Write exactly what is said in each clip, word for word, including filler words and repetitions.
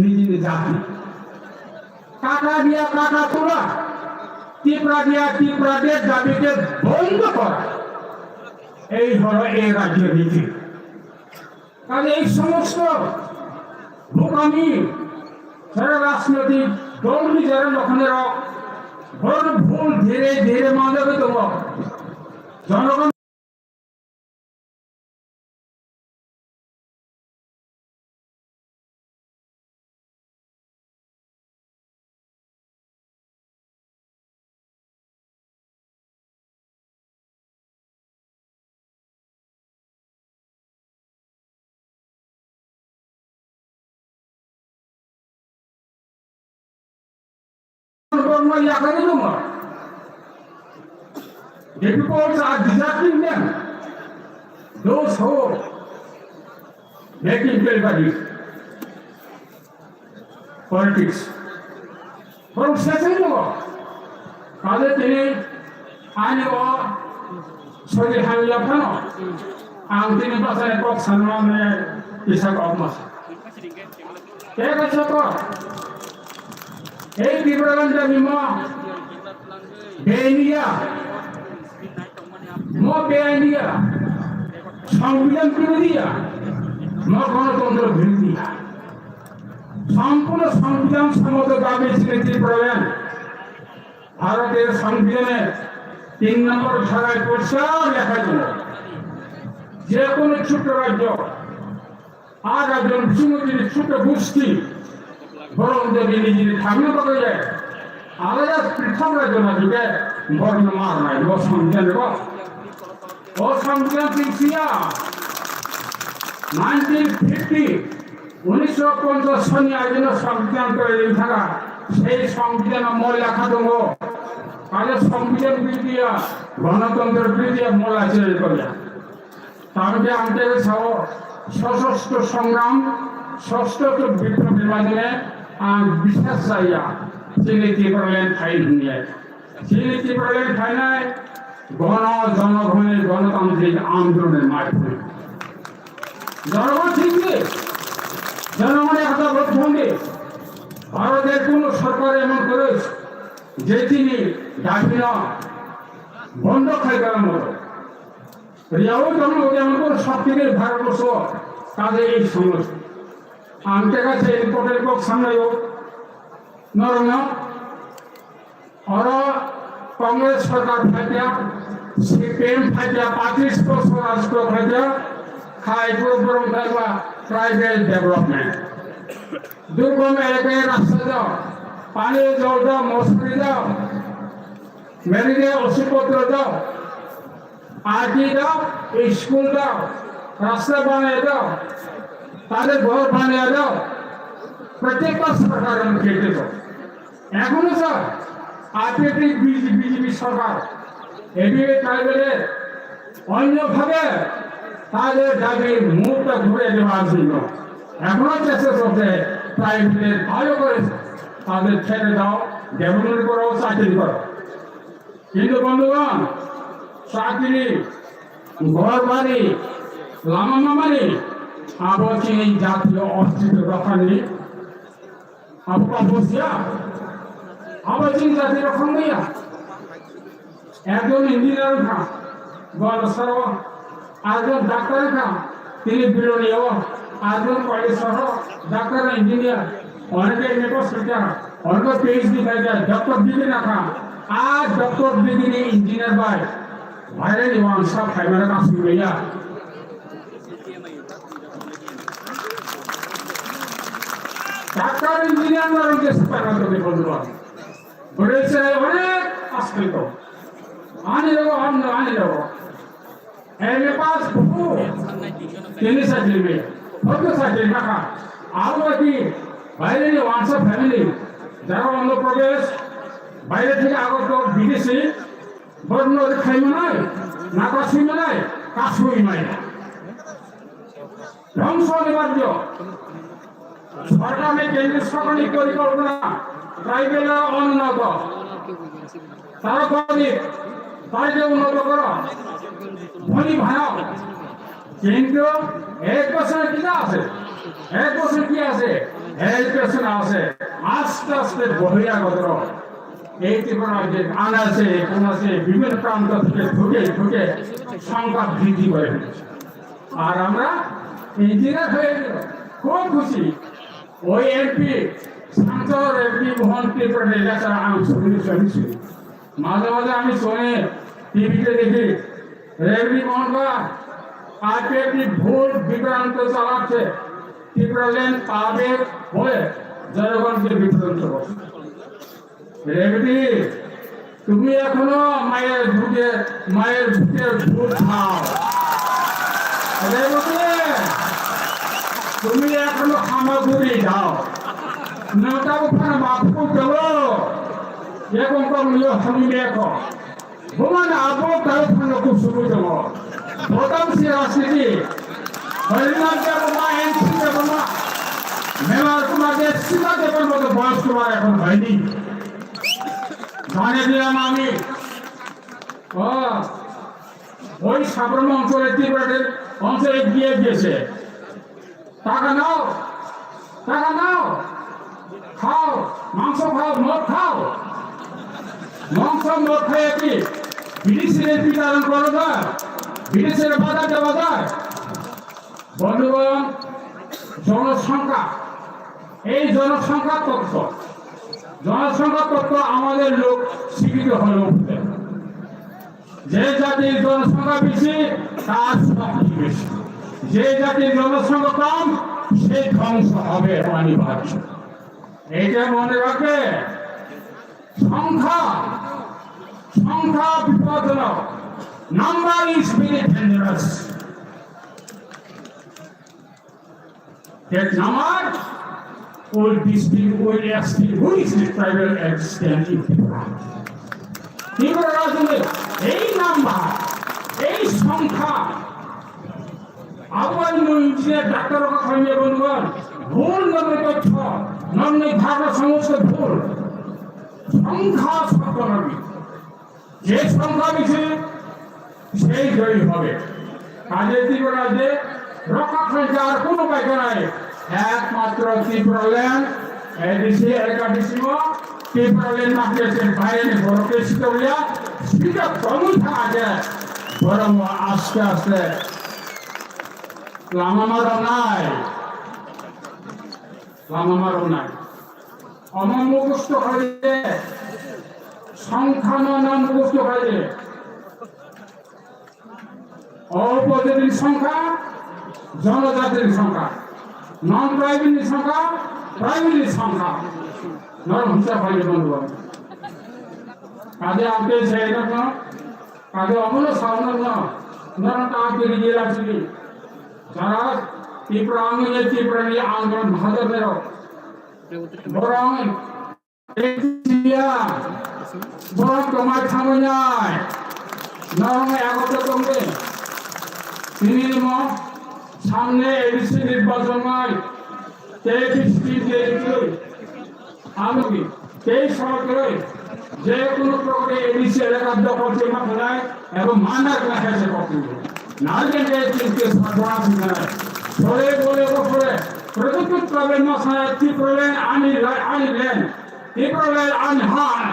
নিজের জাতি। কাটা দিয়া কাটা তোলা, টিপরা দিয়া টিপরা দিয়ে দাবিকে বন্ধ করা, এই হলো এই রাজ্যের নীতি। কাজে এই সমস্ত ভোকামি যারা রাজনৈতিক দল নিজেরা লক্ষণের বড় ভুল ধীরে ধীরে মানবে তোমার জনগণ Borno yakari tongo. The people are deserting them. Those who making everybody politics. Borok sesai tongo. Kale tini ani o sori hamya phano. Ang tini bachai kok sanma me kisa kok mas. Tei kaisa kok, ei Tipraland ni mo beniya, mo beniya, সংবিধান বিরোধিয়া, mo গণতন্ত্র বিরোধিয়া। সম্পূর্ণ সংবিধান সম্মত দাবি ছিল ত্রিপুরাল্যান্ড। ভারতের সংবিধানের তিন নম্বর ধারায় পরিষ্কার লেখা ছিল, যে কোনো ছোট্ট রাজ্য আর একজন বিষ্ণুপ্রিয়া ছোট গোষ্ঠী বরং যদি নিজের থাকলে পাওয়া যায়, আলাদা পৃথক রাজ্য না দিকে বর্ণ মার নাই, ও সংবিধান রেব। ও সংবিধান তিনশিয়া নাইনটিন ফিফটি, উনিশশো পঞ্চাশ সনে আইন সংবিধান তৈরি থাকা, সেই সংবিধান ময়লা খাদঙ্গ, তাহলে সংবিধান বিরোধিয়া, গণতন্ত্র বিরোধিয়া ময়লা চেয়ে করিয়া। Tambi ang tei sao সশস্ত্র সংগ্রাম, সশস্ত্র বিপ্লবের মাধ্যমে ang bisas jaya, chini Tipraland thai hwnwi. Chini Tipraland thainai gono jonogoni gonotantrik andolonor maithomwi. জনগণ ঠিক নেই, জনগণের হাতে ভোট সঙ্গে ভারতের কোন সরকার এমন করে যে তিনি দাবি না বন্ধ খাই করার মতো। Riyawi tongmani udiang kono shokti nei Bharatborsho, kaje ei somoy. Ang tei kaisa important kok samlaio norokno. Oro Congress sorkar phaikha, C P M phaikha, pachish bochor rajtwk phaikha, khai puro borok phaikha tribal development. Durgom elakaya rasta dao, pani jol dao, mosari dao, malaria oshud potro dao. Army দাও, স্কুল দাও, রাস্তা বানিয়ে দাও, তাদের ঘর বানিয়ে দাও, প্রত্যেকটা সরকার আমি খেতে দাও। এখনো স্যার, আরপিএফটি বিজেপি সরকার এবিএ ট্রাইবেলের অন্যভাবে তাদের দাবির মুখটা ঘুরে দেওয়ার জন্য এখনো চেষ্টা চলছে। ট্রাইবেলের ভালো করে তাদের খেতে দাও, ডেভেলপমেন্ট করো, চাকরি করো। কিন্তু বন্ধুগণ, চাকরি, ঘর বাড়ি, লামা মামানি, abo chini jatiyo ostitw rokha ni, abo kok bujiya, abo chini jati rokha maya. Ekjon engineer wngkha, Goalpara o, ekjon doctor wngkha, tini Biruni o, ekjon Koilashahar o, doctor engineer, oneke M A pass khaikha, oneke P H D khaikha, doctor degree nakha, a doctor degree ni engineer bai, bhairani uansa phaimani kasui maya. Doctor engineer no rwngkhe swkang rwgwi bondhu rok. Bwrwi chwrai onek askri tongo. Ani logo hamno ani logo. M A pass buku. Tini sajili me. Hoto sajili makha. Abo bai baire ni uansa family. Jara Andhra Pradesh, baire theke Agartala, bidesi, borno khai manai, na kasui manai, kasui manai. ধ্বংস অনিবার্য। সরকারের কেন্দ্রীয় সরকারি পরিকল্পনা ট্রাইবেল অন্যত। তারা গরিব, তাদেরকে উন্নত করো, ধনী বানাও। কিন্তু এক বছরে কি আছে? এক বছর কি আছে? হেল্প পেনশন আছে। আস্তে আস্তে বহিরাগতরা এই ত্রিপুরা রাজ্যে আনাচে কোনাচে বিভিন্ন প্রান্ত থেকে ঢুকে ঢুকে সংখ্যা বৃদ্ধি করে ফেলেছে। আর আমরা ইঞ্জিনিয়ার হয়ে গেল, খুব খুশি। ওই এমপি সাংসদ এমপি মোহন ত্রিপুরা লেকচার আমি শুনি শুনেছি। মাঝে মাঝে আমি শুনি, টিভিতে দেখি, রেবড়ি মহল্লা আইপিএফটি ভুল বিভ্রান্ত চালাচ্ছে, ত্রিপুরাল্যান্ড পাবে বলে জনগণকে বিভ্রান্ত করছে। রেবড়ি, তুমি এখনো মায়ের বুকে, মায়ের বুকের দুধ খাও। রেবড়ি, তুমি এখনো হামাগুড়ি দাও। নটা উঠানো বাপু গেল, এখন কম নিয়ে হমি দেখো। Bumani abo tao phano kusugo tongo. Bodam si rajniti. Harinath Debbarma, N C Debbarma, Mevar Kumar Deb, Sima Debbarma to boyos Kumar ekhon hoyni. Jane dilam ami. O, oi Sabromo onchole Tripura de onchole giye giyese. Taka nao, taka nao, khao, mangso khao, mod khao. Mangso mod khaiya ki, bidesi re bidaran koro da, bidesi re bada deba da. বন্ধুগণ, জনসংখ্যা, এই জনসংখ্যা তত্ত্ব, জনসংখ্যা তত্ত্ব আমাদের লোক শিক্ষিত হয়ে উঠবে। যে জাতির জনসংখ্যা বেশি, তার শক্তি বেশি। যে জাতির জনসংখ্যা কম, সে ধ্বংস হবে অনিবার্য। এটা মনে রাখবে। সংখ্যা, সংখ্যা বিপজ্জনক। Number is very dangerous. That number will distinguish, will extinguish the tribal existence in Tripura. Tripura রাজ্যে এই নাম্বার, এই সংখ্যা, আবার ইঞ্জিনিয়ার ডাক্তার কথা নিয়ে বলবেন, ভুল নামে তথ্য, নামে ধারণা সমস্ত ভুল। সংখ্যা সত্য নামে। যে সংখ্যা বেশি, সেই জয়ী হবে। কাজে ত্রিপুরা রাজ্যে রক্ষা খাইতে আর কোনো উপায় নাই। একমাত্র ত্রিপুরাল্যান্ড, এডিসি, একাডিসি, ত্রিপুরাল্যান্ড মার্কেটের বাইরে বড়কে সিটলিয়া, সিটা কমই থাকে। বরং আস্তে আস্তে লামা মারা নাই, লামা মারা নাই। Omo mukhusto khaide, songkha no no mukhusto khaide. O upojati ni songkha, jonojati ni songkha, non tribal ni songkha, tribal ni songkha. Nor hwnsa khaide bondhu. Kade amte se no no, kade omo no sa no no, nor ta kiri gila sini. Jara Tipra ang ye Tipra ni ang mahajar nero. Borong India, borok tongmai thangnai, norok nai agotto tongde. Tini mo samne A D C nirbachon nai, tei fifteen tei tei, ami tei sorok tei, je kono prokare A D C elaka dokhol tei ma khanai, ebong mandar kna khaise kokni. Nal jeng tei tei tei sorok tei ma khanai. Sore bole ko sore, product problem ma khanai, tei problem ani lai, ani len. Tipraland ani han.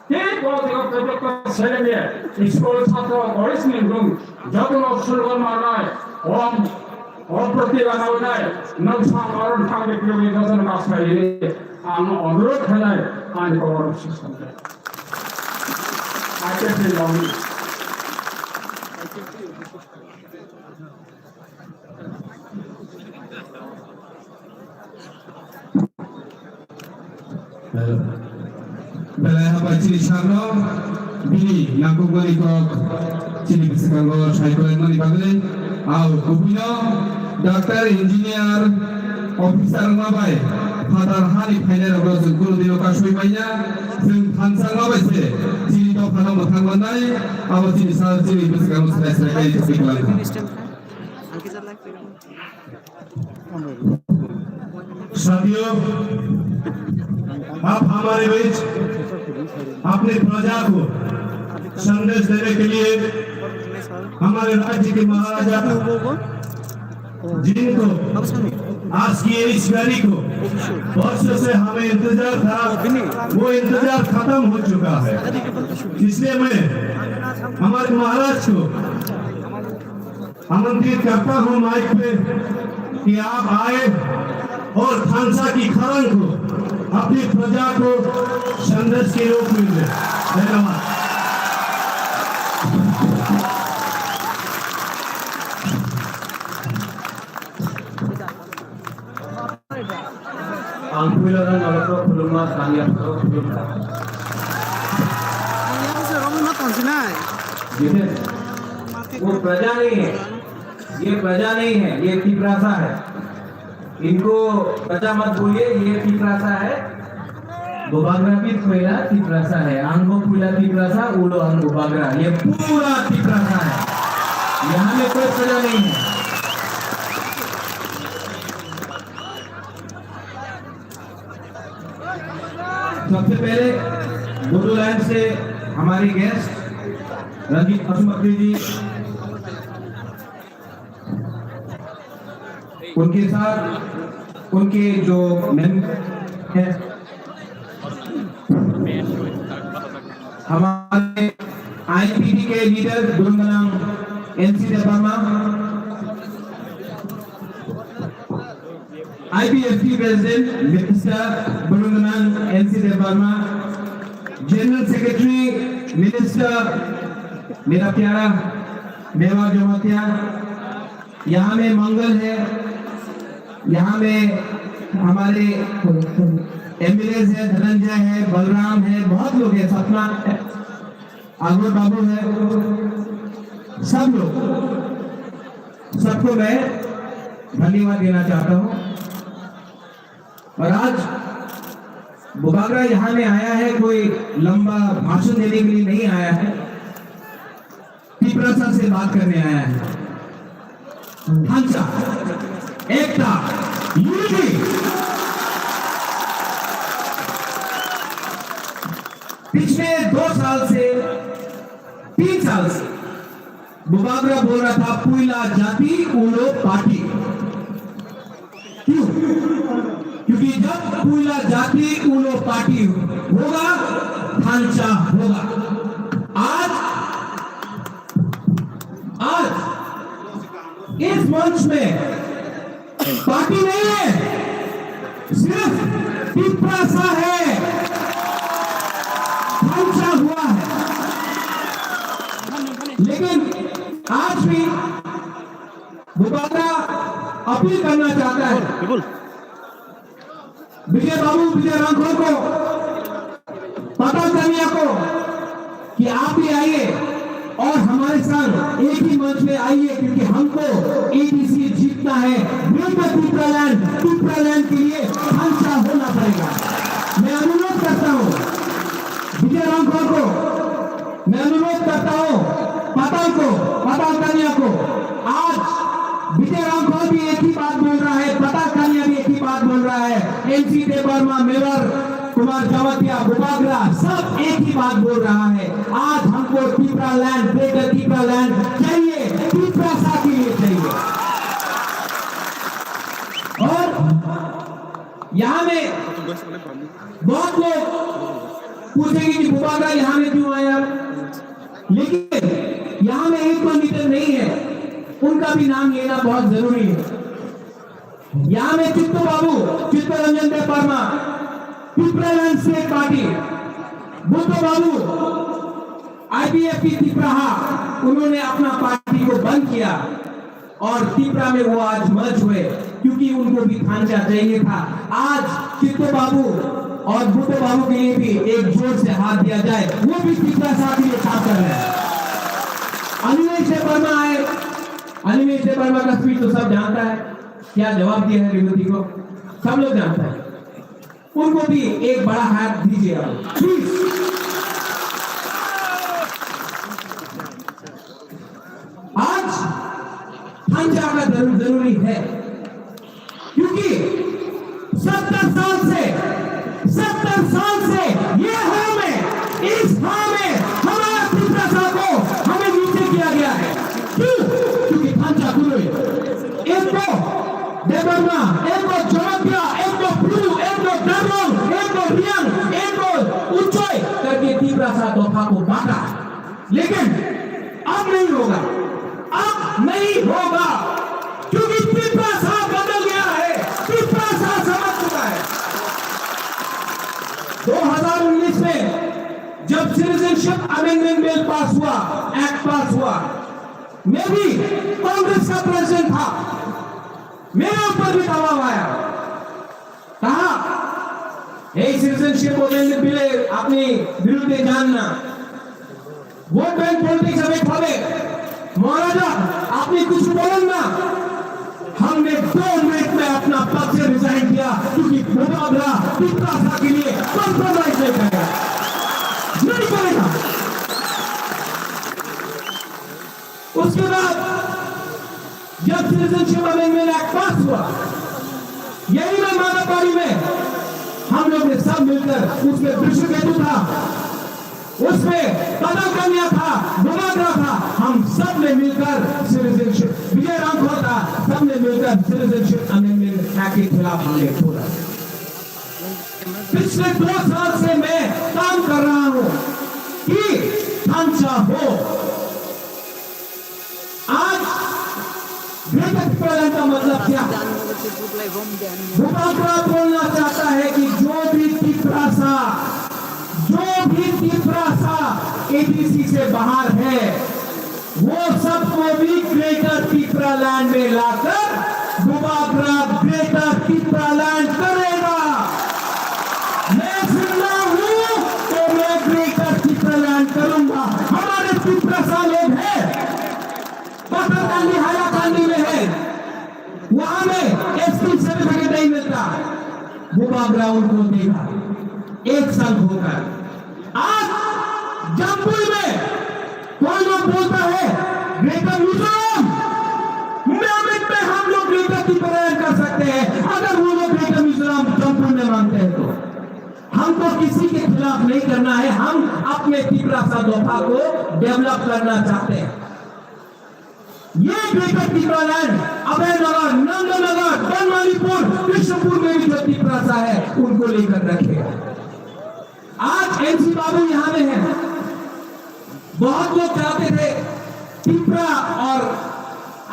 Tei political project selenge school chhatro college ni room jotono slogan manai om om proti ranaunai noksa maron thangni piyogni jotono kasai ang onurodh khanai ani koborok sisamde. Ache phi longni. Belai hambai chini sarno bini nangkukmani kok chini bwskango sai khlaimani bagwi. Au kubuino doctor, engineer, officer wngma bai phatar hani phainairokno chwng kunu dino kasui manya, chwng thansa wngma bai se chini dophano mwthang mannai, abo chini sal chini bwskango sai sai khlaimani bagwi. साथियों, आप हमारे बीच अपनी प्रजा को संदेश देने के लिए हमारे राज्य के महाराजा जिनको आज की इस घड़ी को वर्षों से हमें इंतजार था, वो इंतजार खत्म हो चुका है। इसलिए मैं हमारे महाराज को आमंत्रित करता हूं माइक पे कि आप आए और थानसा की खरंग को अपनी प्रजा को संदेश के रूप में दे। धन्यवाद। Ang puila rang nalok khulumma, tangya pharo khulumma. Ang yang se rong ma tong sinai. Jiten, वो प्रजा नहीं है, ये प्रजा नहीं है, ये तिपरासा है। इनको प्रजा मत बोलिए, ये तिपरासा है। Bubagra भी पहला तिपरासा है, आंगो पहला तिपरासा, उलो आंगो बागरा, ये पूरा तिपरासा है। यहाँ में कोई प्रजा नहीं है। सबसे पहले बोडोलैंड से हमारे गेस्ट रंजीत पशुपति जी, उनके साथ उनके जो मेंबर हैं, हमारे आईपीडी के लीडर गुरुंगनाम एनसी देवर्मा, आईपीएफटी प्रेसिडेंट मिस्टर गुरुंगनाम एनसी देवर्मा, जनरल सेक्रेटरी मिनिस्टर मेरा प्यारा मेवा जमातिया, यहाँ में मंगल है, यहाँ में हमारे एमएलए है, धनंजय है, बलराम है, बहुत लोग हैं, सपना है, आगोर बाबू है, सब लोग, सबको मैं धन्यवाद देना चाहता हूँ। और आज बुबागरा यहाँ में आया है, कोई लंबा भाषण देने के लिए नहीं आया है। तिपरासा से बात करने आया है। ढांचा, एकता, यूनिटी। पिछले दो साल से, तीन साल से बुबागरा बोल रहा था, पुइला जाति उलो पार्टी। क्यों? क्योंकि जब पुइला जाति उलो पार्टी होगा, थांचा होगा। आज, आज इस मंच में पार्टी नहीं है, सिर्फ तिपरासा है, थांचा हुआ है। लेकिन आज भी बुबागरा अपील करना चाहता है। बिल्कुल। विजय बाबू, विजय रांखल को, पता करने को कि आप भी आइए और हमारे साथ एक ही मंच में आइए, क्योंकि हमको एडीसी जीतना है। Greater Tipraland, Tipraland के लिए थांचा होना पड़ेगा। मैं अनुरोध करता हूँ विजय रांखल को, मैं अनुरोध करता हूँ पताल को, पताल कन्या को, आज विजय रांखल भी एक ही बात बोल रहा है, पताल कन्या भी एक ही बात बोल रहा है, एनसी देवर्मा, मेवाड़ कुमार जमातिया, बुबागरा, सब एक ही बात बोल रहा है। आज हमको तिपरालैंड, ग्रेटर तिपरालैंड चाहिए, तिपरासा के लिए चाहिए। और यहाँ में बहुत लोग पूछेंगे कि बुबागरा यहाँ में क्यों आया, लेकिन यहाँ में एक दो लीडर नहीं है, उनका भी नाम लेना बहुत जरूरी है। यहाँ में चित्तो बाबू, चित्तरंजन देबबर्मा, तिपरालैंड स्टेट पार्टी, बुद्धो बाबू, आईपीएफटी तिपराहा, उन्होंने अपना पार्टी को बंद किया। और तिपरा में वो आज मर्ज हुए, क्योंकि उनको भी थांचा चाहिए था। आज चित्तो बाबू और बुद्धो बाबू के लिए भी एक जोर से हाथ दिया जाए, वो भी तिपरासा के लिए काम कर रहे हैं। अनिमेष देबबर्मा आए, अनिमेष देबबर्मा का स्पीच तो सब जानता है, क्या जवाब दिया है रेवती को, सब लोग जानता है। उनको भी एक बड़ा हाथ दीजिए आप, प्लीज। आज थांचा का जरूर, जरूरी है, क्योंकि सत्तर साल से, सत्तर साल से ये हां में, इस हां में हमारा तिपरासा को हमें नीचे किया गया है। क्यों? क्योंकि थांचा कुलोई इनको एक को जमतिया, एक को ब्रू, एक को दरलोंग, एक को रियांग, एक को उच्चोय करके तिपरासा दोफा को बांटा। लेकिन अब नहीं होगा, अब नहीं होगा, क्योंकि तिपरासा बदल गया है, तिपरासा समझ चुका है। दो हज़ार उन्नीस में जब सिटीजनशिप अमेंडमेंट बिल पास हुआ, एक्ट पास हुआ, मैं भी कांग्रेस का प्रेसिडेंट था, मेरे ऊपर भी दबाव आया। कहा, "এই সিটিজেনশিপ অ্যামেন্ডমেন্ট বিলে আপনি বিরুদ্ধে যান না, ভোট ব্যাংক পলিটিক্স হবে, হবে। মহারাজা, আপনি কিছু বলেন না।" हमने दो मिनट में अपना पद से रिजाइन किया, क्योंकि बुबागरा तिपरासा के लिए कॉम्प्रोमाइज नहीं करेगा, नहीं करेगा। उसके बाद जब सिटीजनशिप अमेंडमेंट एक्ट पास हुआ, यही मैं मानापारी में हम लोग ने सब मिलकर, उसमें विश्वकेतु था, उसमें कदम कन्या था, बुबागरा था, हम सब ने मिलकर सिटीजनशिप, विजय रामखोर था, सब ने मिलकर सिटीजनशिप अमेंडमेंट एक्ट के खिलाफ हमने बोला। पिछले दो साल से मैं काम कर रहा हूं कि खांचा हो। आज ग्रेटर तिप्रालैंड का मतलब क्या है? बुबागरा बोलना चाहता है कि जो भी तिपरासा, जो भी तिपरासा एडीसी से बाहर है, वो सबको भी ग्रेटर तिपरालैंड में लाकर बुबागरा ग्रेटर तिपरालैंड करेगा। मैं जिंदा हूं तो मैं ग्रेटर तिपरालैंड करूंगा। हमारे तिपरासा लोग हैं, पत्थरकांडी, हाइलाकांडी में है, वहां में एसपी सर्टिफिकेट नहीं मिलता, बुबागरा उनको देगा, एक संघ होकर। आज जम्पुई में कोई लोग बोलता है, "ग्रेटर मिजोरम, मियामिट में हम लोग ग्रेटर तिपरालैंड कर सकते हैं, अगर वो लोग ग्रेटर मिजोरम जम्पुई में मानते हैं तो।" हमको किसी के खिलाफ नहीं करना है, हम अपने तिपरासा दोफा को डेवलप करना चाहते हैं। ये ग्रेटर तिपरालैंड, अभयनगर, नंदनगर, बनमालीपुर, कृष्णपुर में भी जो तिपरासा है, उनको लेकर रखेगा। आज एमसी बाबू यहाँ में है, बहुत लोग चाहते थे तिपरा और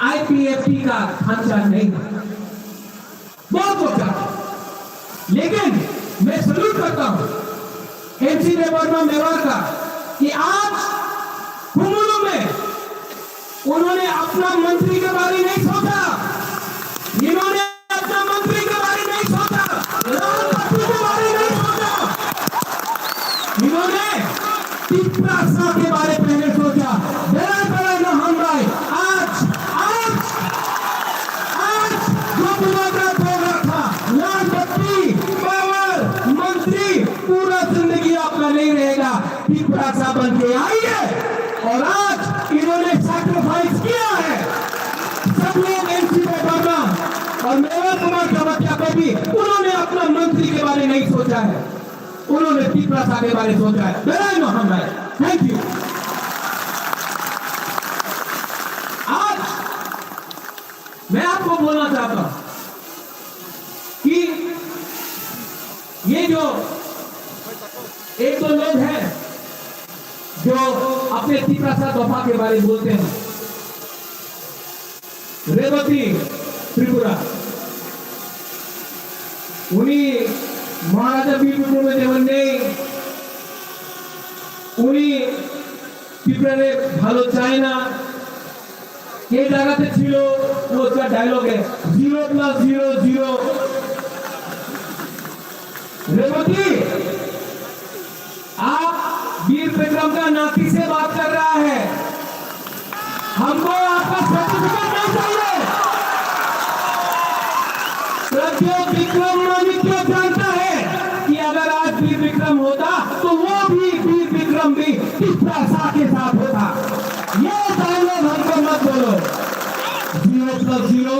आईपीएफटी का खांचा नहीं, बहुत लोग चाहते थे। लेकिन मैं सल्यूट करता हूँ एमसी देबबर्मा मेवाड़ का कि आज कुमुलुंग में उन्होंने अपना मंत्री के बारे नहीं सोचा, इन्होंने अपना मंत्री के बारे नहीं सोचा, लाल बत्ती के बारे नहीं सोचा, इन्होंने तिपरासा के बारे पहले सोचा। बेरा बेरा न हम भाई, आज, आज, आज जो पूरा बोल रहा था, लाल बत्ती, पावर, मंत्री, पूरा जिंदगी आपका नहीं रहेगा। तिपरासा बन के आई है और आज इन्होंने सैक्रिफाइस किया है। सब लोग एमसी देबबर्मा और मेवाड़ कुमार जमातिया पे भी उन्होंने अपना मंत्री के बारे नहीं सोचा है, उन्होंने तिपरासा के बारे सोचा है। बेरा बेरा न हम भाई, थैंक यू। आज मैं आपको बोलना चाहता हूं कि ये जो एक दो लोग हैं जो अपने तिपरासा दोफा के बारे में बोलते हैं, रेवती त्रिपुरा, উনি মহারাজা বীর বিক্রমে যেমন নেই, উনি ত্রিপুরারে ভালো চায় না। কে জায়গাতে ছিল, ও হচ্ছে ডায়লগে, zero plus zero, zero. Revati, आप वीर विक्रम का नाती से बात कर रहा है, हमको आपका सर्टिफिकेट नहीं चाहिए। प्रद्योत विक्रम माणिक्य जानता है कि अगर आज वीर विक्रम होता तो वो भी वीर विक्रम भी तिपरासा के साथ होता। ये डायलॉग हमको मत बोलो। जीरो प्लस जीरो,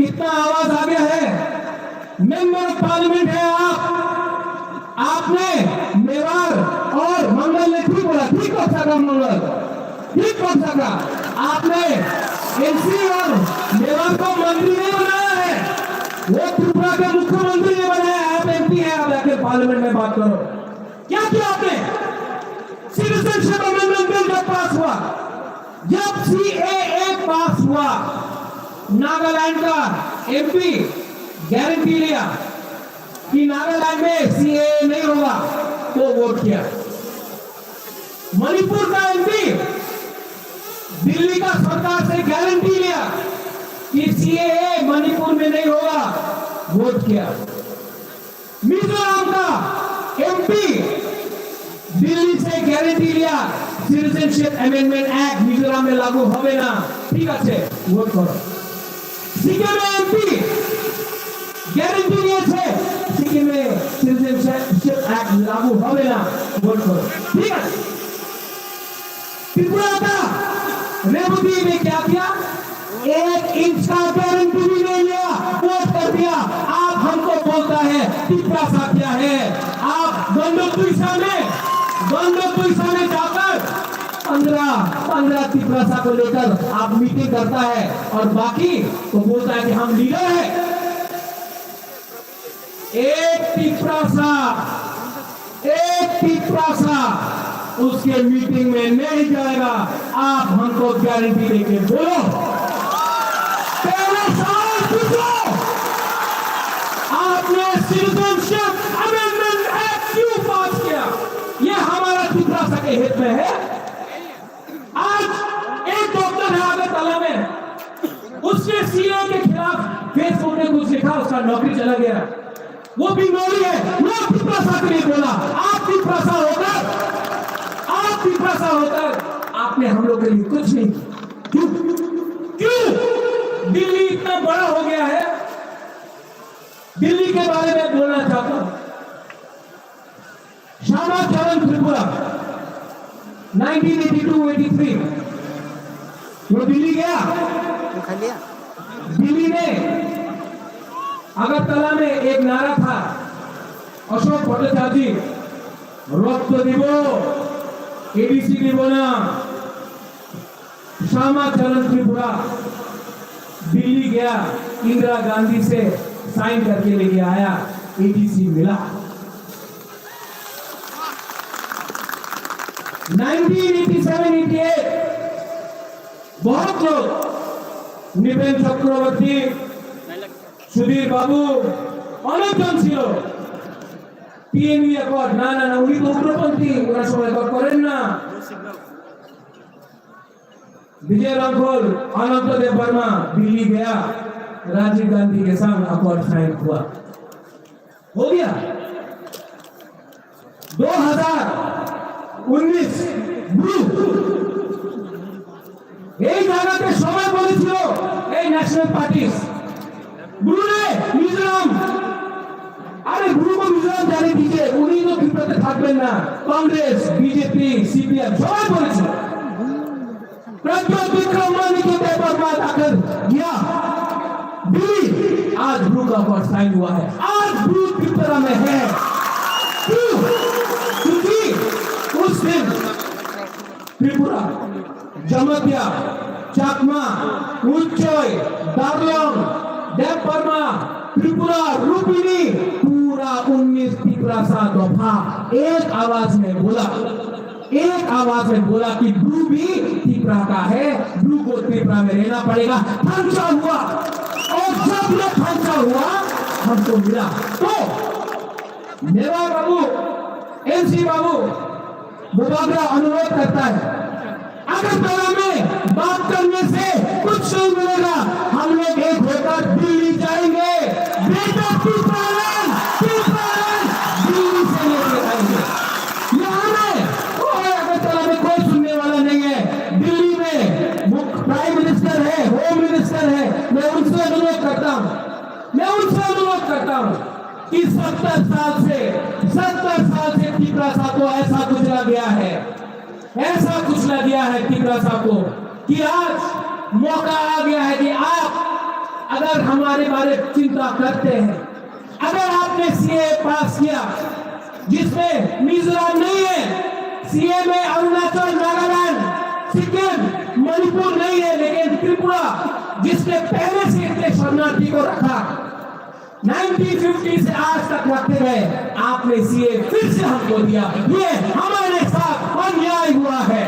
इतना आवाज आ गया है। मेंबर ऑफ पार्लियामेंट है आप, आपने मेवाड़ और मंगल ने ठीक बोला, ठीक कौन सा था मंगल, ठीक कौन सा था? आपने एमसी और मेवाड़ को मंत्री नहीं बनाया है, वो त्रिपुरा के मुख्यमंत्री ने बनाया, आप एमपी हैं, आप जाके पार्लियामेंट में बात करो। क्या किया आपने? सिटीजनशिप अमेंडमेंट बिल जब पास हुआ, जब सीएए पास हुआ, नागालैंड का एमपी गारंटी लिया कि नागालैंड में सीएए नहीं होगा, तो वोट किया। मणिपुर का एमपी दिल्ली का सरकार से गारंटी लिया कि सीएए मणिपुर में नहीं होगा, वोट किया। मिजोरम का एमपी दिल्ली से गारंटी लिया, सिटीजनशिप अमेंडमेंट एक्ट मिजोरम में लागू হবে না, ঠিক আছে, ভোট করো। সিকিমে এমপি গ্যারান্টি দিয়েছে, সিকিমে সিটিজেনশিপ অ্যাক্ট লাগু হবে না, ভোট করো, ঠিক আছে। त्रिपुरा का रेवती ने क्या किया? एक इंच का गारंटी भी नहीं लिया, वोट कर दिया। आप हमको बोलता है तिप्रासा क्या है? आप गंडोतुइसा में, गंडोतुइसा में जाकर पंद्रह, पंद्रह तिप्रासा को लेकर आप मीटिंग करता है और बाकी को बोलता है कि हम लीडर है। एक तिप्रासा, एक तिप्रासा उसके मीटिंग में नहीं जाएगा। आप हमको गारंटी देके बोलो। तेरह साल पूछो, आपने सिटीजनशिप अमेंडमेंट एक्ट क्यों पास किया? ये हमारा तिप्रासा के हित में है? आज एक डॉक्टर है अगरतला में, उसने सीए के खिलाफ फेसबुक में कुछ लिखा, उसका नौकरी चला गया। वो भी नौकरी है, वो तिप्रासा के लिए बोला। आप तिप्रासा होकर, आप तिप्रासा होकर आपने हम लोग के लिए कुछ नहीं किया। क्यों? क्यों? दिल्ली इतना बड़ा हो गया है, दिल्ली के बारे में बोलना चाहता हूँ। श्यामा चरण Tripura, nineteen eighty two eighty three, वो दिल्ली गया। दिल्ली में अगरतला में एक नारा था, अशोक भट्टाचार्य जी, रक्त দিব, एडीसी দিব ना। श्यामा चरण त्रिपुरा दिल्ली गया, इंदिरा गांधी से साइन करके लेके आया, एडीसी मिला। Nineteen eighty seven eighty eight, बहुत लोग, नृपेन चक्रवर्ती, সুধীর বাবু, অনেকজন ছিল। টিএনই অ্যাকর্ড, না, না, না, উনি তো উগ্রপন্থী, ওনার সঙ্গে অ্যাকর্ড করেন না। विजय रामफल, अनंत देव वर्मा दिल्ली गया, राजीव गांधी के संग अकॉर्ड साइन हुआ, हो गया। दो हज़ार उन्नीस ब्रू, এই জায়গাতে সবাই বলেছিল এই ন্যাশনাল পার্টিস, ব্রুনে মিজোরাম, আরে ব্রুকে মিজোরাম জানিয়ে দিয়েছে, উনি তো ত্রিপুরাতে থাকবেন না। কংগ্রেস, বিজেপি, সিপিএম সবাই বলেছিল। प्रज्वल विक्रम मानिक के पेपर में आकर गया दिल्ली, आज ब्रू का अकॉर्ड साइन हुआ है, आज ब्रू त्रिपुरा में है। क्यों? क्योंकि उस दिन त्रिपुरा, जमातिया, चाकमा, उच्चय, दारलोंग, देबबर्मा, त्रिपुरा, रूपिणी, पूरा उन्नीस तिप्रासा दफा एक आवाज में बोला। एक आवाज में बोला कि ब्रू भी तिपरा का है, ब्रू को तिपरा में रहना पड़ेगा। फंसा हुआ, और जब ये फंसा हुआ, हमको मिला। तो मेरा बाबू, एनसी बाबू, बुबागरा अनुरोध करता है, अगरतला में बात करने से कुछ नहीं मिलेगा। हम लोग एक होकर दिल्ली जाएंगे। ग्रेटर तिप्रालैंड, तिप्रालैंड दिल्ली से लेके आएंगे। यहाँ में कोई, अगरतला में कोई सुनने वाला नहीं है। दिल्ली में मुख्य प्राइम मिनिस्टर है, होम मिनिस्टर है, मैं उनसे अनुरोध करता हूँ, मैं उनसे अनुरोध करता हूँ कि सत्तर साल से, सत्तर साल से तिपरासा को ऐसा कुचला गया है, ऐसा कुचला गया है तिपरासा को कि आज मौका आ गया है कि आप अगर हमारे बारे में चिंता करते हैं, अगर आपने सीएए पास किया, जिसमें मिजोरम नहीं है, सीएए में अरुणाचल, नागालैंड, सिक्किम, मणिपुर नहीं है, लेकिन त्रिपुरा, जिसने पहले से इतने शरणार्थी को रखा, नाइनटीन फिफ्टी से आज तक रखते गए, आपने सीए फिर से हमको दिया। ये हमारे साथ अन्याय हुआ है,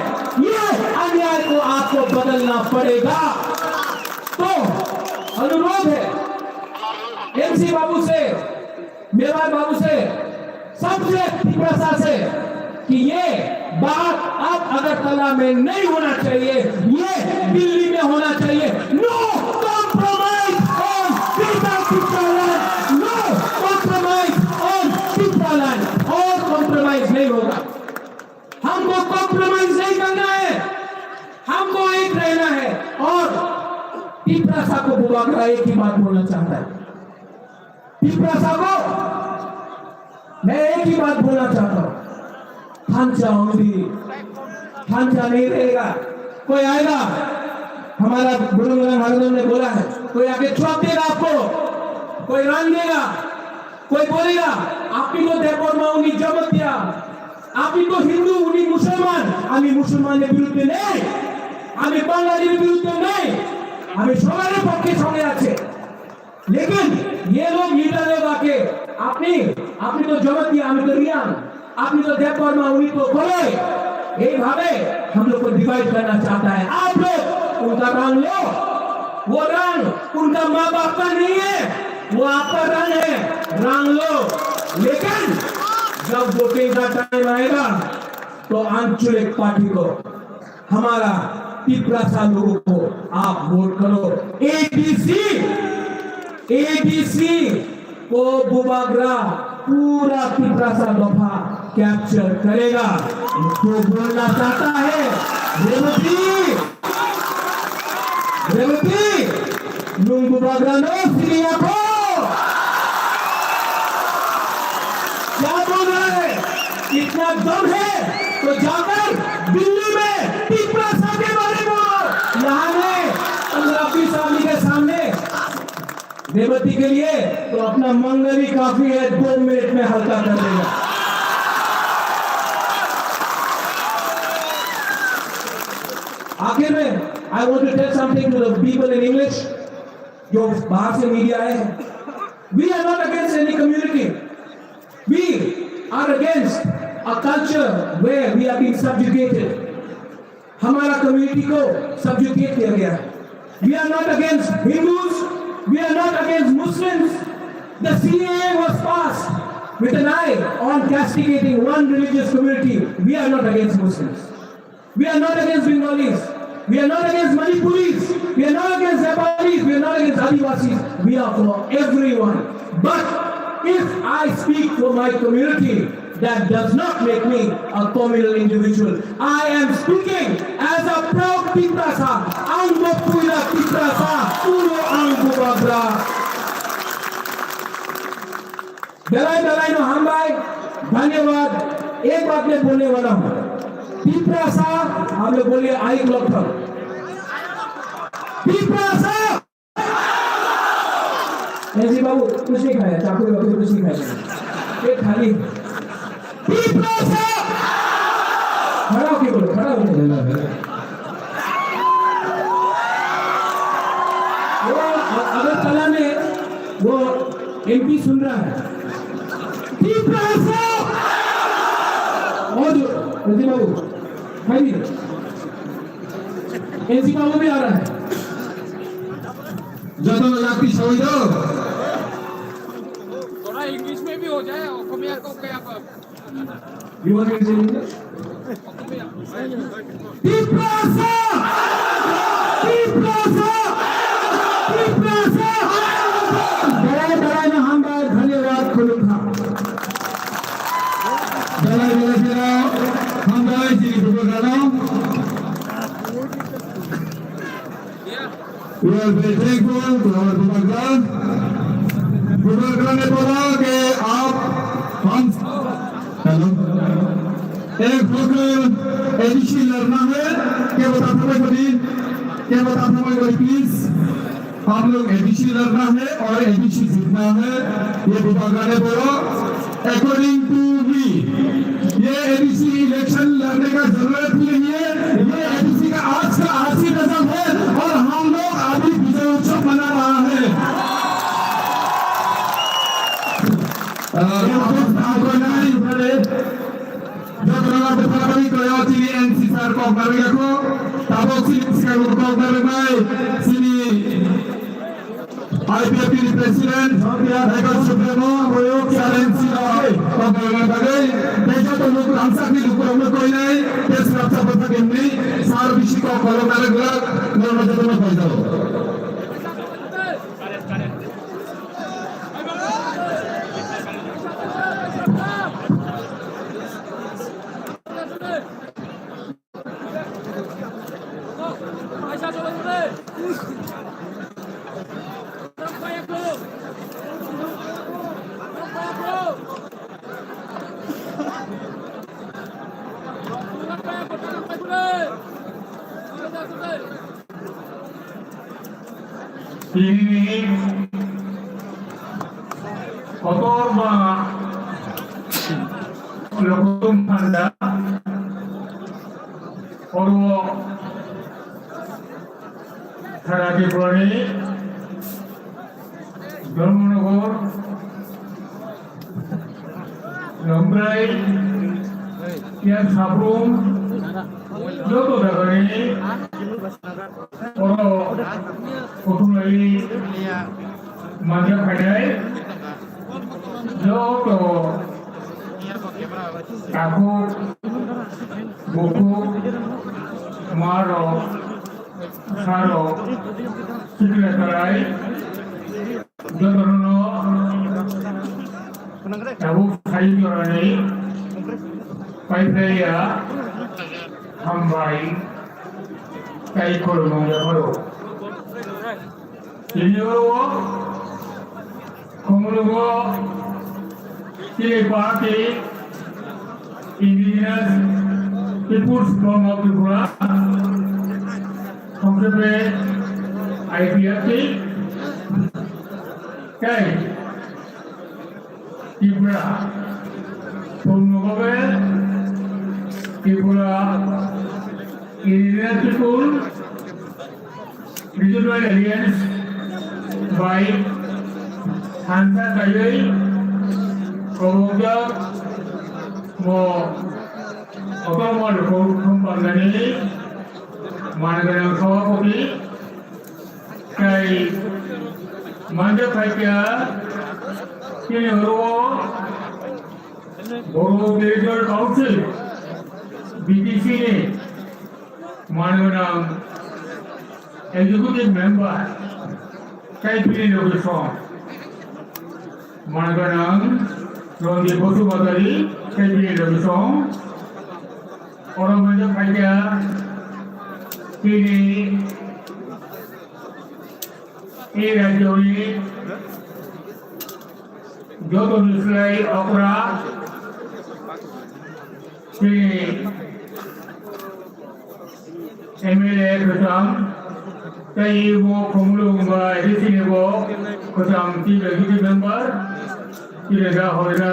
ये अन्याय को आपको बदलना पड़ेगा। तो अनुरोध है एमसी बाबू से, मेवाड़ बाबू से, सबसे तिपरासा से कि ये बात अब अगरतला में नहीं होना चाहिए, ये दिल्ली में होना चाहिए। No compromise on Greater Tipraland, no compromise on Tipraland, और कॉम्प्रोमाइज नहीं होगा। हमको कॉम्प्रोमाइज नहीं करना है, हमको एक रहना है। और तिपरासा को बुबाग्रा एक ही बात बोलना चाहता है। तिपरासा को मैं एक ही बात बोलना चाहता हूँ, thansa only, thansa नहीं रहेगा। कोई आएगा, हमारा बुलंगरंग हरदम ने बोला है, कोई आके चुप देगा आपको, कोई रंग देगा, कोई बोलेगा, আপনি তো দেববর্মা, উনি জমাতিয়া, আপনি তো হিন্দু, উনি মুসলমান। আমি মুসলমানের বিরুদ্ধে নেই, আমি বাঙালির বিরুদ্ধে নেই, আমি সবার পক্ষে সঙ্গে আছে। लेकिन ये लोग लीडर लोग आके, আপনি, আপনি তো জমাতিয়া, আমি তো রিয়াং, আপনি তো দেববর্মা, উনি তো কলই। এইভাবে हम लोग को डिवाइड करना चाहता है। आप लोग उनका रंग लो, वो रंग उनका माँ बाप का नहीं है, वो आपका रंग है, रंग लो। लेकिन जब वोटिंग का टाइम आएगा तो आंचलिक पार्टी को, हमारा तिपरासा लोगों को आप वोट करो। एडीसी, एडीसी को बुबाग्रा पूरा तिपरासा दफा कैप्चर करेगा। तो बोलना चाहता है, रेवती, Revati, nung bubagrano siniya ko? क्या बोल रहा है? इतना दम है तो जाकर दिल्ली में तिपरासा के बारे में बोलो। यहाँ नहीं, पंद्रह बीस आदमी के सामने रेवती के लिए तो अपना मंगल ही काफी है, दो मिनट में हल्का कर देगा। आखिर में, I want to tell something to the people in English, जो बाहर से मीडिया आए हैं। We are not against any community. We are against a culture where we are being subjugated. हमारा कम्युनिटी को सब्जुगेट किया गया है। We are not against Hindus, we are not against Muslims. The CAA was passed with an eye on castigating one religious community. We are not against Muslims. We are not against Bengalis. We are not against Manipuris. We are not against Nepalis. We are not against Adivasis. We are for everyone. But if I speak for my community, that does not make me a communal individual. I am speaking as a proud Tiprasa. Ang bo puila Tiprasa, ulo ang bubagra. Belai belai no hambai, dhanyawad. Ek baat main bolne wala hoon. Tiprasa, hum log boliye, aik log thang. Tiprasa! एजी बाबू, कुछ नहीं खाया, चाकू बाबू कुछ नहीं खाया। पेट खाली। तिपरासा! खड़ा होके बोलो, खड़ा होके। वो अ-, अगरतला में वो एमपी सुन रहा है। तिपरासा! और जो, एजी बाबू, खाइए। एजी बाबू भी आ रहा है। যত লাগতি সবাই দাও। थोड़ा इंग्लिश में भी हो जाए, অসমীয়া को क्या। You want me to say English? Tiprasa! Tiprasa! Tiprasa! Belai belai no hambai, dhanyawad, khulumkha. Belai belai kheno hambai, chini bubagrano. We are very thankful to our Bubagra. Bubagra ने बोला कि आप हम, हेलो, एक होकर एडीसी लड़ना है, क्या बता था भाई कभी? क्या बता था भाई कभी, प्लीज? हम लोग एडीसी लड़ना है और एडीसी जीतना है, ये बुबाग्रा ने बोला। According to me, ये एडीसी इलेक्शन लड़ने का जरूरत ही नहीं है। ये एडीसी का आज का आखिरी नजम है और हम लोग अभी विजय उत्सव मना रहा है। Jotono bwkha bai twi o chini N C sir kok narwk ya kho, tabuk chini swkang kok narwk bai chini I P F T ni president, Record Supremo, Sir N C rok kok narwkna bagwi tei joto luku rangchakni lukurokno koinai tei swrapsa bwthakni sir bisi kok kolok narwk glak, norokno jotono koi jago. Tini kotor ba lokotom thanda oro sara Tripurani Dharmanagar Longtrai, yang Sabrum, joto jagani oro kuthumlai manja phainai, joto takhuk, bukhuk, marok, sarok, sikla tarai, jotono tabuk sai jorani paiphlaiya hambai tei khulumung yapharo. Tini oro Khumulwngo chini party Indigenous People's Front of Tripura, khongkhepe I P F T, tei Tripura, Purnogobe Tripura Indigenous People Regional Alliance bai thansa kaiwi kobokjak bo kotorma luku thum pangnani manganang sabhapati tei manja phaikya chini oro Bodo Territorial Council, B T C ni manwi gwnang Executive Member, tei bini logi song manwi gwnang Ranjit Basumatary, tei bini logi song oro manja phaikya tini e rajyoni joto ni slai okra chini M L A kwcham tei bo Khumulwng bai chini bo kwcham tei executive member tini da hoina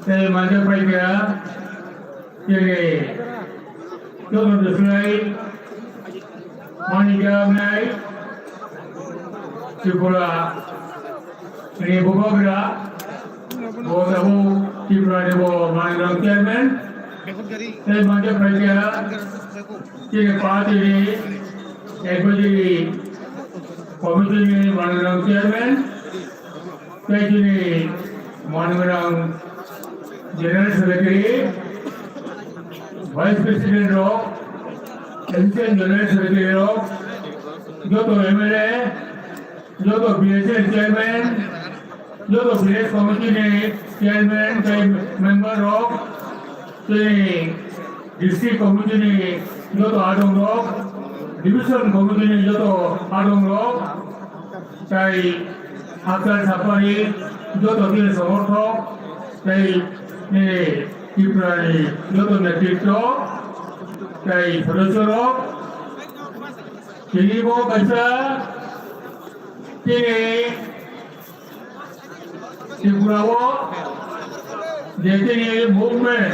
tei manja phaikya Chini joto ni slai mani gabnai Tripura ni bubagra bo tabuk Tripura ni bo manwi chairman tei manja phaikya chini party ni advisory committee ni manwi chairman. Tei chini manwi gwnang General Secretary, Vice President rok, Assistant General Secretary rok, joto M L A, joto B S N Chairman, joto Village Committee ni Chairman tei member rok, tei District Committee ni joto adong rok, Division Committee ni joto adong rok, tei Hakchal Sapari joto tini somorthok, tei nini Tripura ni joto netritwo, tei sodosyo rok, tini bo kaisa tini Tripura o je tini movement,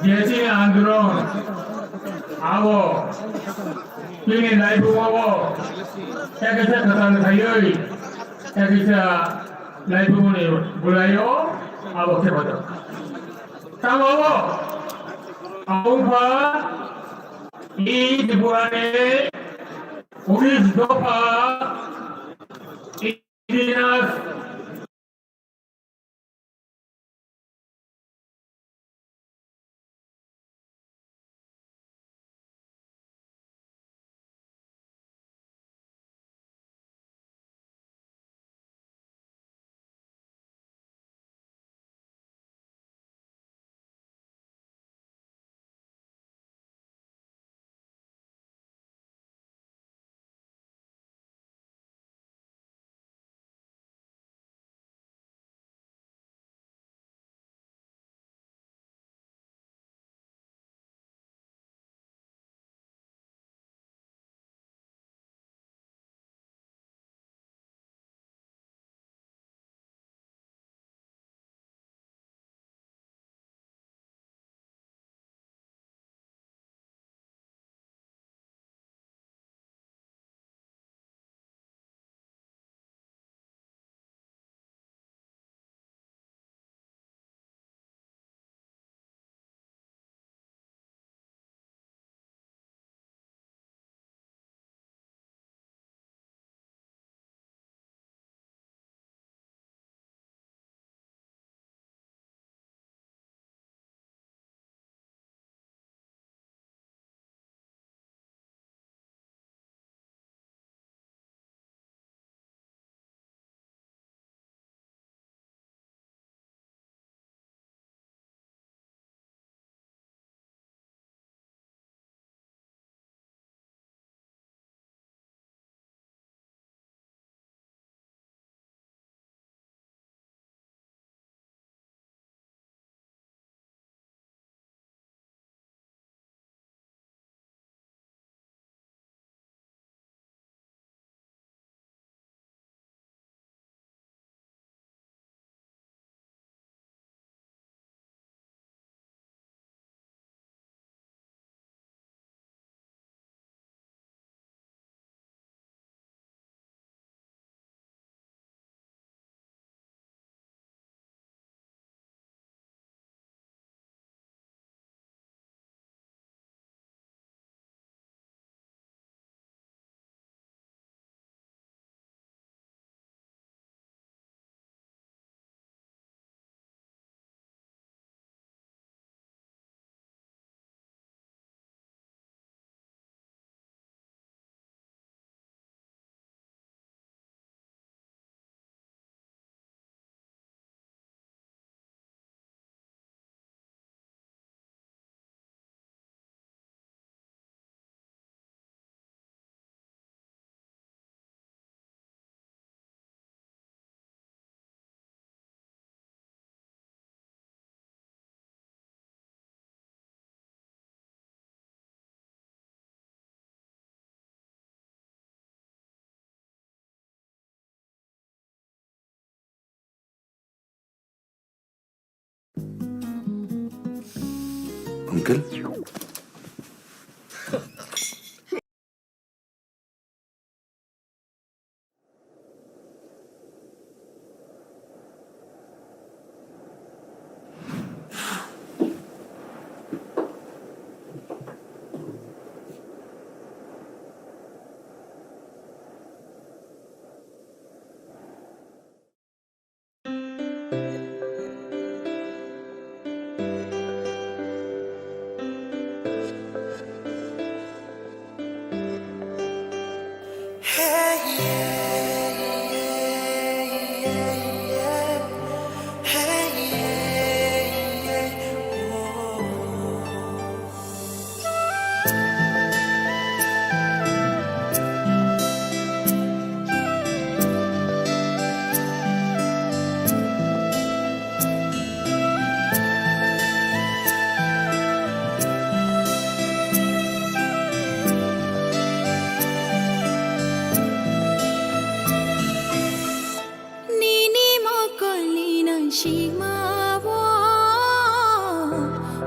je tini andolon, abo tini naiphung o ekisa kwtal khaiwi, ekisa Laibumani bwlaio abo khe bada. Tamo abo? Abo wngkha i Tripurani unis dopha indigenous Uncle? Nini mokolni nangsikmao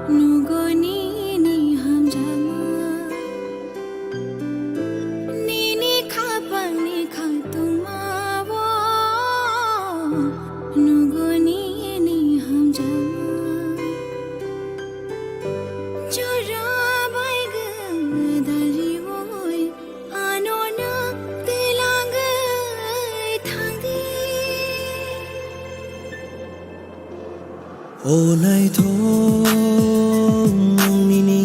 nugo nini hamjakma. Nini khapangni khatungmao O naithok nini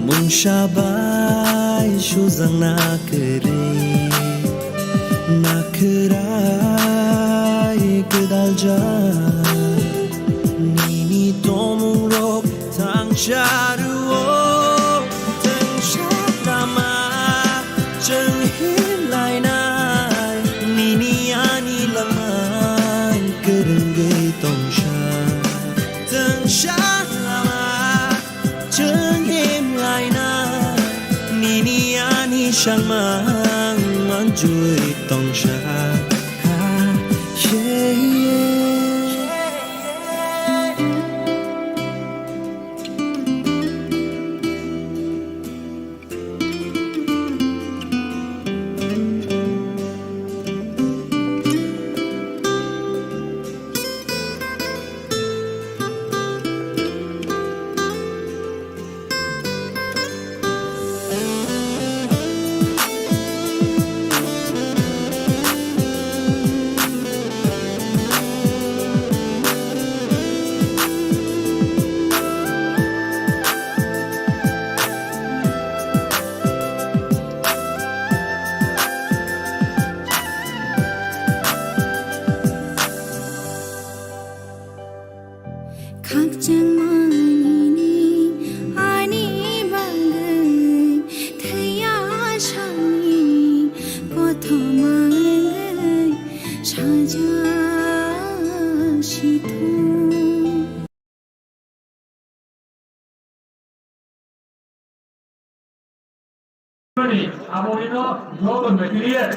mungsa bai sujakna kwrwi, nakhwrai kwdaljak nini tongmungrok thangsa rwo, thangsa lama chwng himlainai, nini ani langma kwrwngwi tongsa. Thangsa lama chwng himlainai, nini ani sangmang manjui tongsa. Ha, yeah, yeah. Khakchangma nini ani bagwi thwiya sani kothoma wngwi sajak sithung. Abo ino joto material.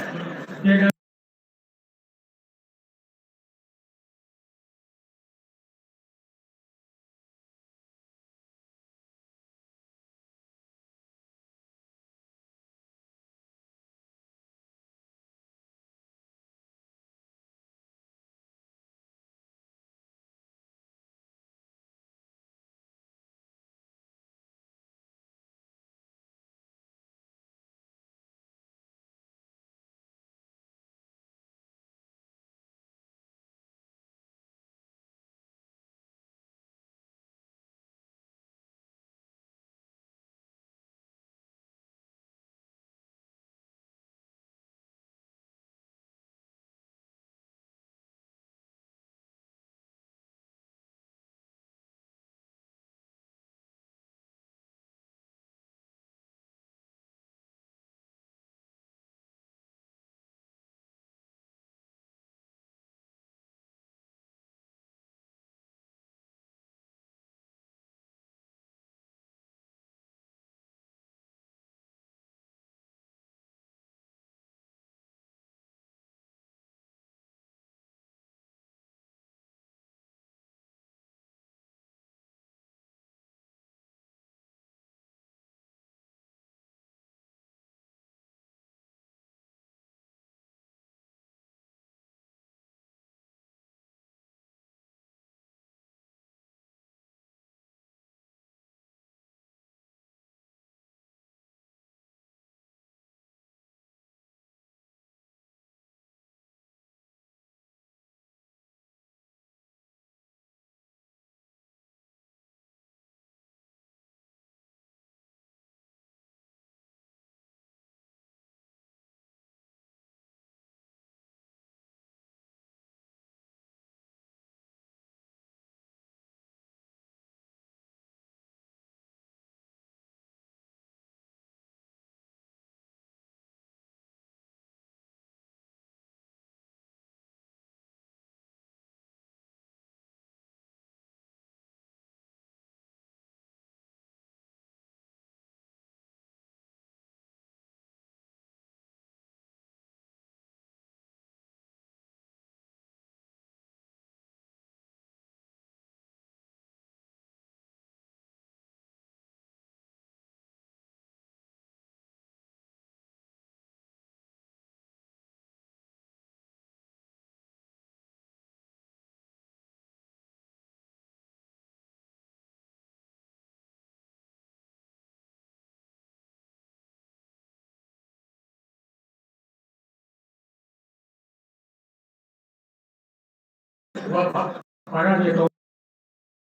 Para de to-,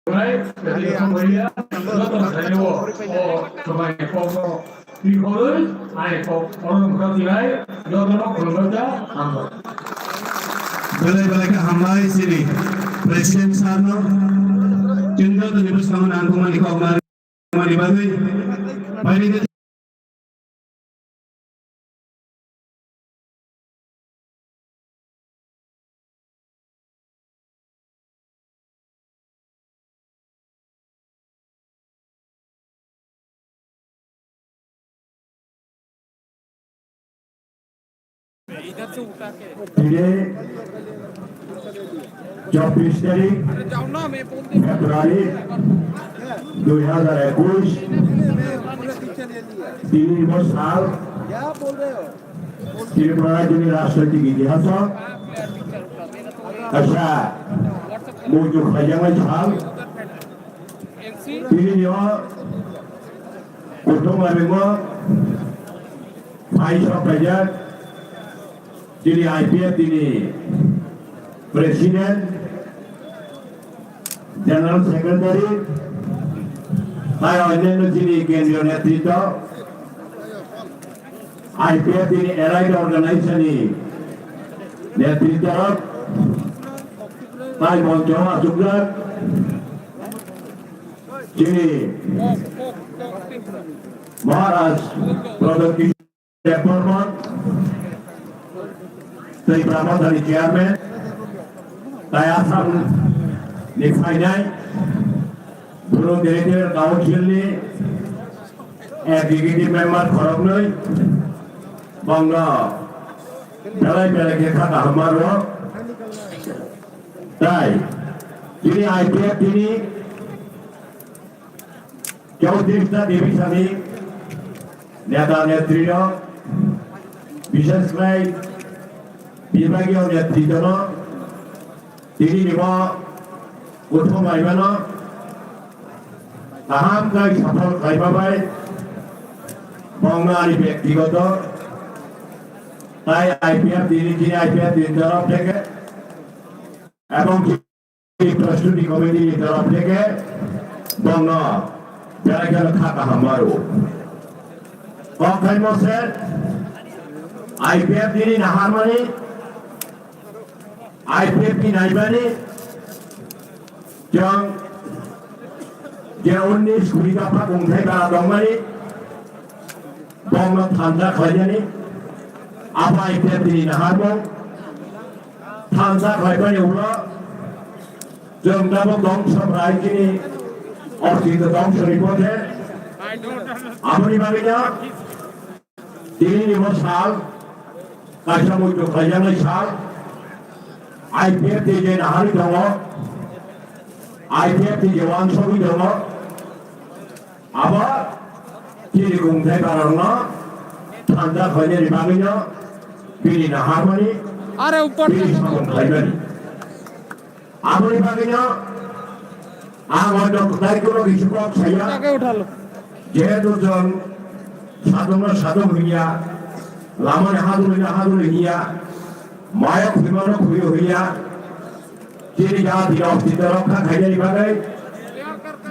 nai, de to, joto saibo, o, samai kokno, tikoloi, ai kok, oro mukha tilai, joto no khulumkha, hambai. Belai belai khe hambai chini President sir no, chini joto ni bwskango nangkukmani kok na. Mani bagwi, mani Tini chobbish tarik February dui hazar ekush, tini bo sal Tripura rajyoni rajnoitik itihaso kaisa muitu khaijaknai sal. Tini o kutung laibimo phai sok khaijak. Chini I P F T ni President, General Secretary, tai onnanno chini kendriyo netritwo, I P F T ni allied organization ni netritwo rok, tai moncho achukjak chini Maharaj Pradyot Kishore Debbarman, tei Brahma Thani Chairman, tai Assam ni phainai Bru Territorial Council ni Executive Member khoroknwi, bongno belai belai khe kha kaham ma rwo. Tai chini I P F T ni chowtris ta division ni neta netri rok, bishes khlai bibagiyo netritwo no tini ni bo kuthum laimano kaham khlai sophol khlaima bai bongno ani byaktigoto tai I P F T ni, chini I P F T ni torof theke ebong Prostuti Committee ni torof theke bongno belai kheno kha kaham ma rwo. Kok khaimo se I P F T ni naharmani, I P F T ni naimani, chwng je unnish kuri dapha kungthai bara tongmani, bongno thansa khlainani, abo I P F T ni naharmung. Thansa khlaimani ulo chwng tabuk dongso khlai chini ostitw dongsoni pothe. Aboni bagwino tini ni bo sal kaisa muitu khlaijaknai sal. I P F T je naharwi tongo, I P F T je wansogwi tongo, abo chini kungthai barokno thansa khlainani bagwino bini naharmani, are upor bini samung khlaimani. Aboni bagwino ang o dok-, daikoro kisi kok saya. Jehetu chwng sadokno sadok hwnya, lamani hadulino hadul hwnya, mayo khwimano khwi hwnya, chini jati ni ostitw rokha khainani bagwi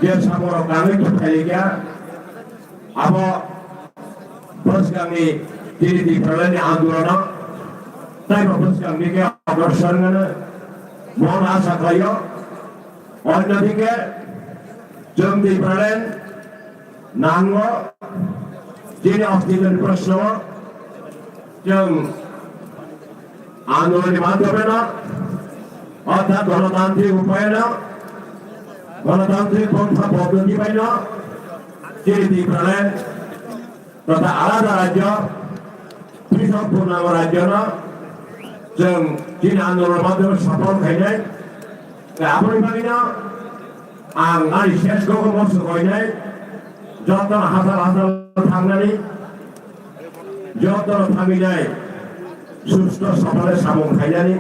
je samungrok nangwi thuphaikha, abo bwskangni tini Tipralandni andolono taibo bwskangni khe agrosor wngmano mon asa khlaio. Onno dike chwng Tipraland nango chini ostitwni proshno chwng andolonni madhyomeno orthat gonotantrik upayeno gonotantrik pontha poddoti baino chini Tipraland totha alada rajyo, pithok purnama rajyono chwng chini andolon madhyome sophol khainai. Tei aboni bagwino ang ani ses gogo mosok koinai, jotono hachal hachal thangnani, jotono thangwi nai susto sophole samung khainani.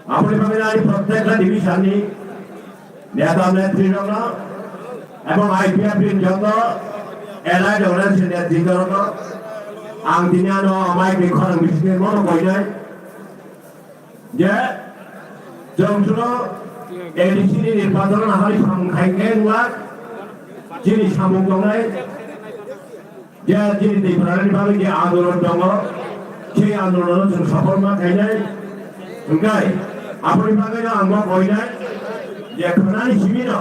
Aboni bagwi ani prottekta division ni neta netri rokno ebong I P F T ni joto allied organization netri rokno ang tini ano mic ni khorang bisingtwi bono koinai je chwng chwngno A D C ni nirbachon no hari samung khai khe wngla, chini samung tongnai, je chini Tiprani bagwi je andolon tongo, sei andolon no chwng sopholma khainai. Hwnkhe aboni bagwi no ang bo koinai je khwnani simi no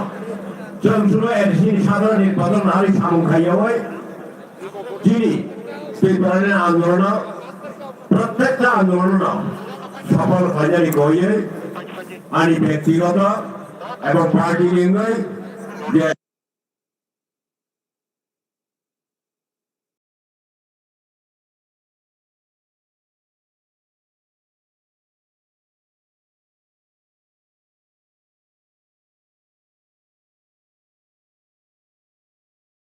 chwng chwngno A D C ni sadharoni nirbachon no hari samung khaiyawi chini Tiprani andolon no, prottekta andolon no sophol khainani koiwi ani bektigoto ebong party ni wngwi je